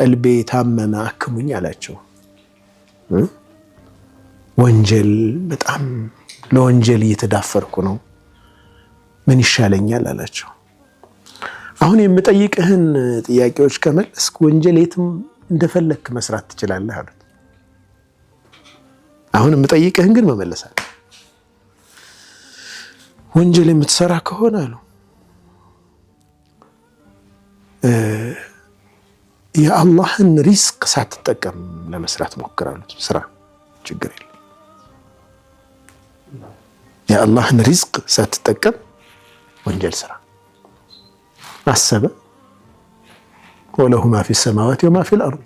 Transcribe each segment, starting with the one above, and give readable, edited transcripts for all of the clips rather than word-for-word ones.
ቀልቤ ታመመ አክሙኝ አላቸው። ወንጀል በጣም ለወንጀል እየተዳፈርኩ ነው፣ ምን ይሻለኛል አላቸው። አሁን የምጠይቅህን ጥያቄዎች ከመለስክ ወንጀል የትም እንደፈለግክ መስራት ትችላለህ አሉት። አሁን የምጠይቅህን ግን መመለስ አለ። ወንጀል የምትሰራ ከሆነ አሉ የአላህን ሪዝቅ ሳትጠቀም ለመስራት ሞክር አሉት። ስራ ችግር የለም። የአላህን ሪዝቅ ሳትጠቀም ወንጀል ስራ። አሰበ። وله ما في السماوات وما في الأرض፣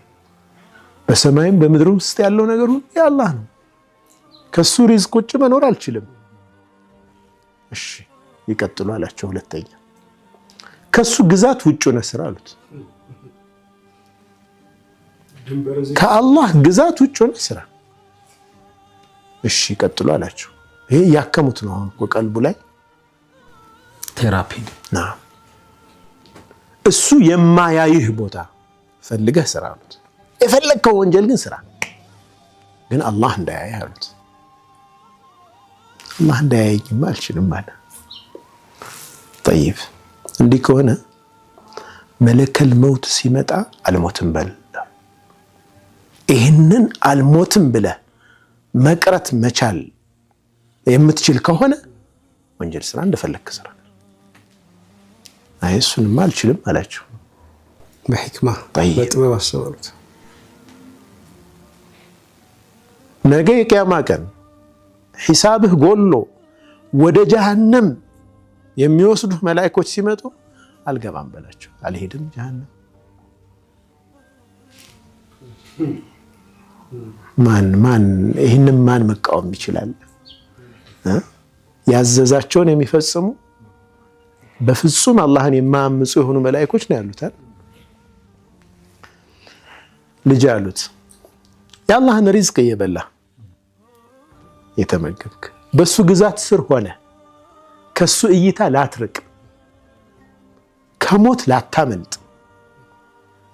በሰማይም በምድርም ውስጥ ያለው ነገር ሁሉ የአላህ ነው። ከሱ ሪዝቅ ውጭ መኖር አልችልም። እሺ ይቀጥሉ አላቸው። ሁለተኛ ከሱ ግዛት ውጭ ሆነ ስራ አሉት። ከአላህ ግዛት ውጭ ሆነ ስራ። እሺ ይቀጥሉ አላቸው። ይሄ እያከሙት ነው አሁን እኮ ቀልቡ ላይ therapy ና እሱ የማያይህ ቦታ ፈልገህ ስራ አሉት። የፈለግከው ወንጀል ግን ስራ፣ ግን አላህ እንዳያይህ አሉት። አላህ እንዳያይኝማ አልችልም አለ። طيب እንዲህ ከሆነ መለከል መውት ሲመጣ አልሞትም በል። ይህንን አልሞትም ብለህ መቅረት መቻል የምትችል ከሆነ ወንጀል ስራ እንደፈለግክ ስራ። አይ እሱንማ አልችልም አላቸው። በሕክማ طيب። በጥበብ አሰበሉት። ነገ የቅያማ ቀን ሒሳብህ ጎሎ ወደ ጀሃነም የሚወስዱህ መላእኮች ሲመጡ አልገባም በላቸው፣ አልሄድም ጀሃነም። ማን ማን ይህንን ማን መቃወም ይችላል? ያዘዛቸውን የሚፈጽሙ በፍጹም አላህን የማያምፁ የሆኑ መላእኮች ነው ያሉታል። ልጅ አሉት የአላህን ሪዝቅ እየበላ የተመገብክ በሱ ግዛት ስር ሆነ ከሱ እይታ ላትርቅ ከሞት ላታመልጥ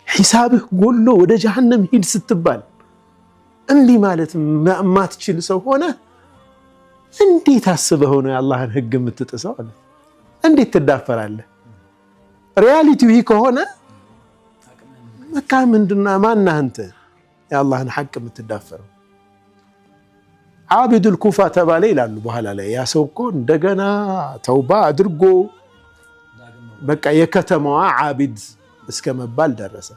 ሒሳብህ ጎሎ ወደ ጀሃነም ሂድ ስትባል እምቢ ማለት የማትችል ሰው ሆነ እንዴት አስበህ ነው የአላህን ሕግ የምትጥሰው? አለ። እንዴት ትዳፈራለህ? reality ው ይህ ከሆነ በቃ ምንድና ማናህ አንተ የአላህን ሐቅ የምትዳፈረው? ዓቢዱል ኩፋ ተባለ ይላሉ በኋላ ላይ። ያ ሰው እኮ እንደገና ተውባ አድርጎ በቃ የከተማዋ ዓቢድ እስከ መባል ደረሰ።